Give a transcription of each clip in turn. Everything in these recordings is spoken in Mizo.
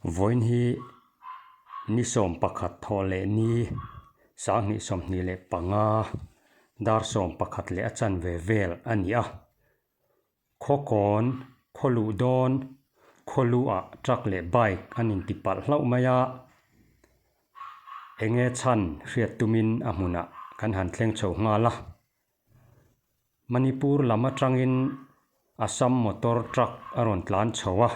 Vawiin hi ni 11 thawh leh ni sanghnih 25 dar 11 leh a chanve vel a ni a. Khawkawn, khaw luh dawn, khaw lu ah truck leh bike an inti palh hlauh mai a. Enge chhan hriat tumin a hmunah kan han thleng chho nghal a. Manipur lam atangin Assam motor truck a rawn tlan chho a.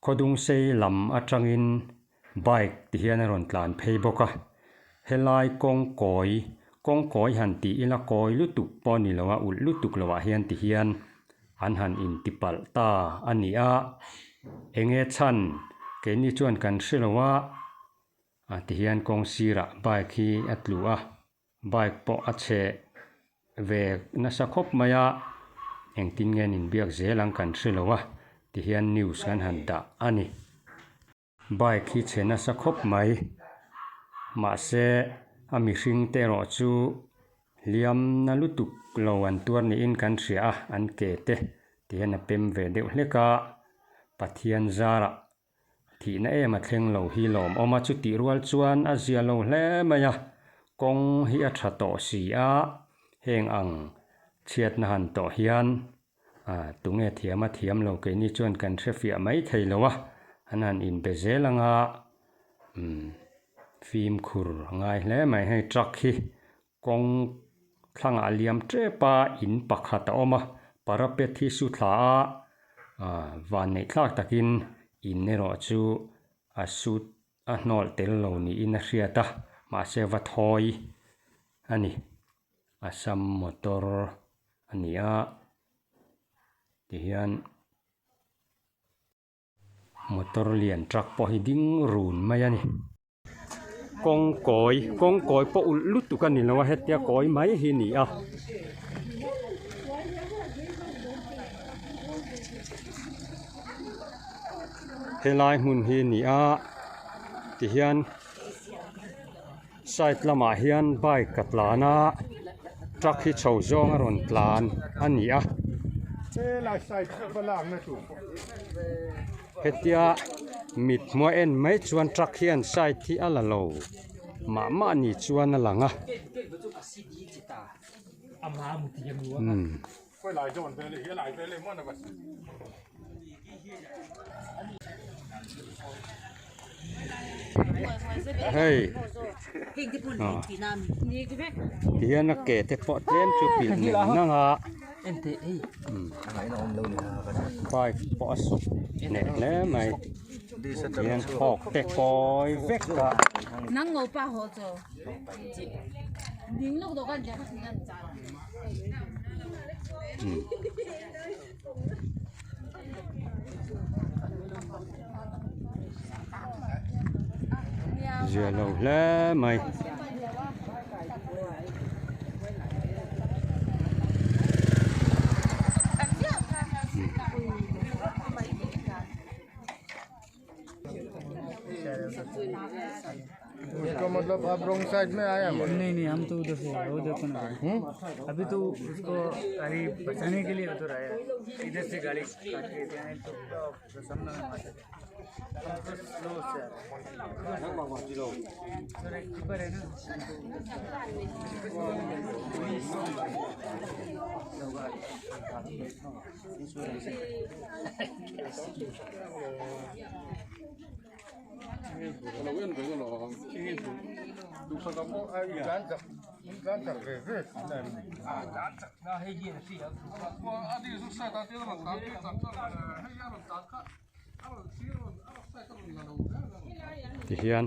Khawdungsei lam atangin bike ti hian a rawn tlan phei bawk a. Helai kawng kawi, kawng kawi han tih ila kawi lutuk pawh a ni lo a, ulh lutuk loh ah hian ti hian an han inti palh ta a ni a. Enge chhan keini chuan kan hre lo a, ah ti hian kawng sirah bike hi a tlu a. Bike pawh a chhe ve nasa khawp mai a, engtin nge an inbiak zel ang kan hre lo a, tihian news kan han dah a ni. Bike hi chhe nasa khawp mai, mahse a mihring te erawh chu hliam na lutuk lo an tuar niin kan hria a, an ke te tihian a pem ve deuh hlek a, Pathian zarah Thihna em a thleng lo hi lawmawm a, chutih rual chuan a zia lo hle mai a, kawng hi a tha tawh si a, heng ang chhiatna han tawh hian tunge thiam a thiam lo keini chuan kan hre fiah mai thei lo a, an han inbe zel anga fimkhur a ngai hle mai, hei truck hi Kawng thlangah liam tep a in pakhat a awm a, parapet hi su thla a, ah vanneih thlak takin in erawh chu a sut a hnawlh tel lo niin a hriat a, mahse va thawi a ni. Assam motor a ni a, tihian. Motor lian truck pawh hi ding run mai a ni. Kawng kawi kawng kawi pawh ulh lutuk a ni lo a hetia kawi mai hi a ni a. Helai hmun hi a ni a tihian side lamah hian bike a tlan a truck hi chho zawng a rawn tlan a ni a. Hetia mit hmuh a en mai chuan truck hian side hi a la lo mah mah ni chuan a lang a. Hei tihian a ke te pawh tlem chu pilh neng nang a bike pawh a suk hneh hle mai tihian thawk te kawi vek a. Zia lo hle mai. उसका मतलब आप wrong side में आया नहीं नहीं हम तो उधर से आए उधर को ना अभी तो उसको गाड़ी बचाने के लिए उधर आया इधर से गाड़ी काट के आए तो पूरा सामने में मार दिया। हम तो स्लो से आ रहे हैं। सर एक टिपर है ना। Tihian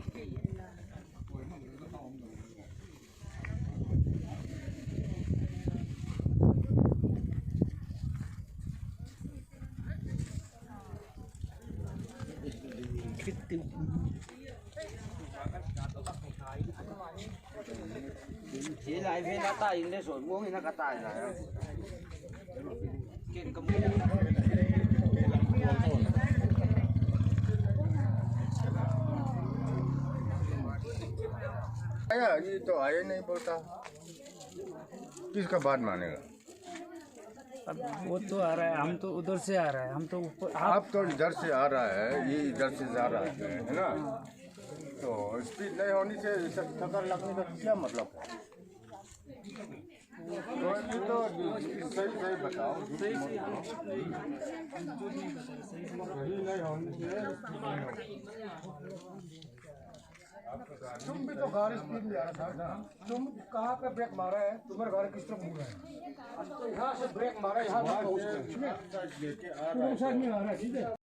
आया ये तो आया नहीं बोलता किसका बात मानेगा। अब वो तो आ रहा है, हम तो उधर से आ रहा है, हम तो ऊपर आप तो इधर से आ रहा है, ये इधर से जा रहा है ना? तो स्पीड नहीं होने से ठक्कर लगने का क्या मतलब है? तो ये तो सही सही बताओ, सही नहीं होने से। तुम भी तो गाड़ी स्पीड में आ रहा था, तुम कहाँ पे ब्रेक मारा है? तुम्हारे गाड़ी किस तरफ मुड़ा है? तो यहाँ से ब्रेक मारा, यहाँ तक पहुँच गए। लेके आ रहा है। साइड में आ रहा है, ठीक है।